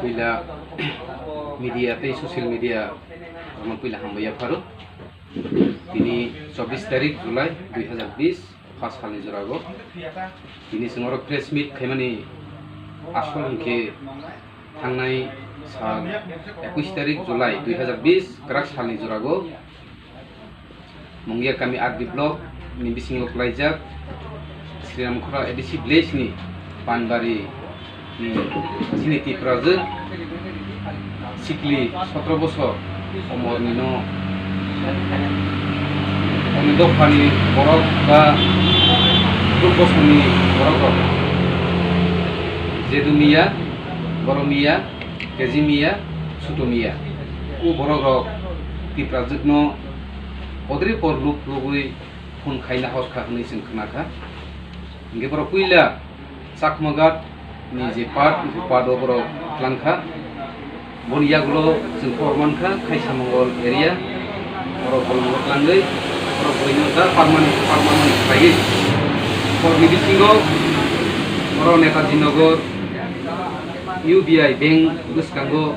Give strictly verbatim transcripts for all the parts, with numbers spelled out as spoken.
Puila media tei social media rokno puila hambai yapharo. Tini chobbish tarik July dui hazar bish, pha salni jorago. Tini chwng oro press meet khaimani asol hwnkhe thangnai sal ekush tarik July dui hazar bish kwrak salni jorago Mungia kami R D block ni bisingo kwlaijak Sriramkhora A D C village ni Panbari ni chini Tiprajwk sikli sotro bosor omorni no, omni dophani borok ba twk bosoni borok rok Jedu Miya, Boro Miya, Keji Miya, Suto Miya. O borok rok Tiprajwk no podri por luk lugwi phun khaina hor kha hwnwi chwng khna kha. Hwnkhe borok puila Chakmaghat ni je part, o part o borok tlang kha. Boni yagulo chwng khobor man kha, Khaisa Mongol area, borok bolongo tlangwi, borok buino da permanent, permanent khlaiwi. Horni bisingo oro Netaji Nagar U B I bank bwskango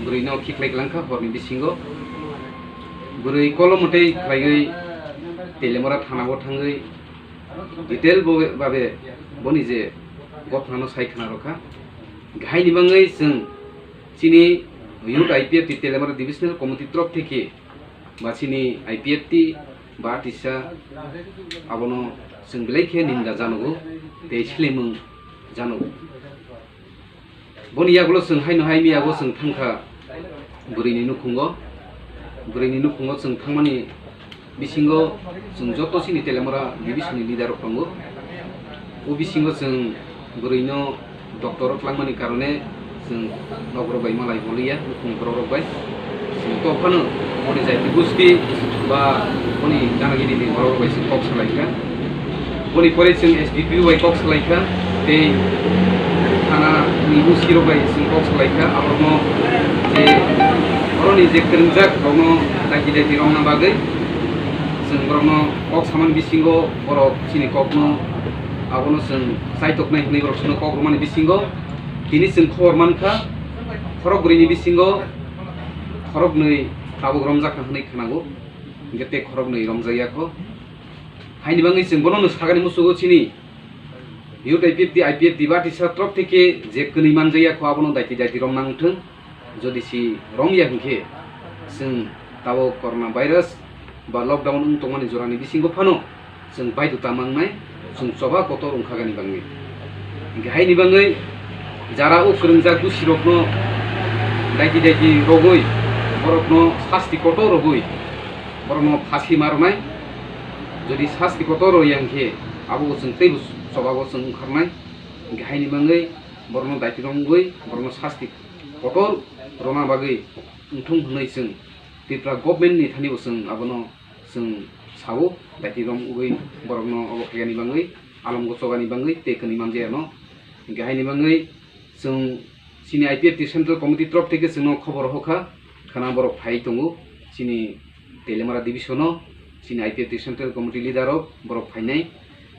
bwrwino khiklai klang kha horni bisingo. Bwrwi kolomo tei khlaiwi Telemora thanao thangwi detail bo-, babe boni je gothnano sai khna rw kha. Haini bangwi chwng chini Youth I P F T Telemara Divisional Committee torok theke ba chini I P F T ba tisa abono chwng belai khe ninda janogo tei slemung janogo. Boni yagulo chwng haino hai miyago chwng thangkha bwrwini nukhungo. Bwrwini nukhungo chwng thangmani bisingo chwng joto chini Telemora division ni leader rok tongo. O bisingo chwng bwrwino doctor o twlangmani karone chwng nok rok bai malai boliya, nukhungni borok rok bai. Chwng to phano boni jati gusti ba boni gana gini ni borok rok bai chwng kok salai kha. Boni pore chwng S D P O bai kok salai kha, tei thana ni O C rok bai chwng kok salai kha. Aborokno je, borokni je kwrwngjak rokno daiti daiti romna bagwi chwng borokno kok samani bisingo borok chini kokno abono chwng chaitoknai hwnwi borok chwngno kok romani bisingo tini chwng khobor man kha, khorok bwrwini bisingo khoroknwi tabuk romjak kha hwnwi khwnago, hwnkhe tei khoroknwi romjakya kho. Haini bangwi chwng bono no sakani muchugo chini Youth I P F T, I P F T ba tisa torok theke je kwnwi manjakya kho abono daiti daiti romna wngthwng. Jodi si romya hwnkhe chwng tabuk corona virus ba lockdown wng tongmani jorani bisingo phano chwng baidota mangnai, chwng choba kotor wngkhagani bangwi. Hwnkhe haini bangwi jara o kwrwngjak gusirokno daiti daiti rogwi borokno sasti kotor rogwi borokno phasi ma rwnai. Jodi sasti kotor rwya hwnkhe abo chwng teibo chobago chwng wngkharnai. Hwnkhe haini bangwi borokno daiti romgwi borokno sasti kotor rwna bagwi wngthung hwnwi chwng Tripura government ni thani bo chwng abono chwng sao, daiti romgwi borokno obo khaiyani bangwi, alongo chogani bangwi tei kwnwi manjayano. Hwnkhe haini bangwi chwng chini I P F T Central Committee torok theke chwngno khobor hokha, khana borok phai tongo chini Telemara division o, chini I P F T Central Committee leader rok borok phainai,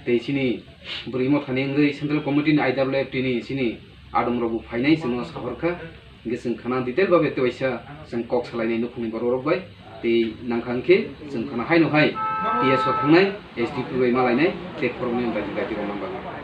tei chini bwrwi mothani wngwi Central Committee ni I W F T ni chini adong rok bo phainai chwngno sahorkha. Hwnkhe chwng khana detail babe tei waisa chwng kok salainai nukhungni borok rok bai. Tei nangkha hwnkhe chwng khana haino hai T S o thangnai, S D P O bai malainai, tei khoroknwi daiti daiti rok nang bagwi.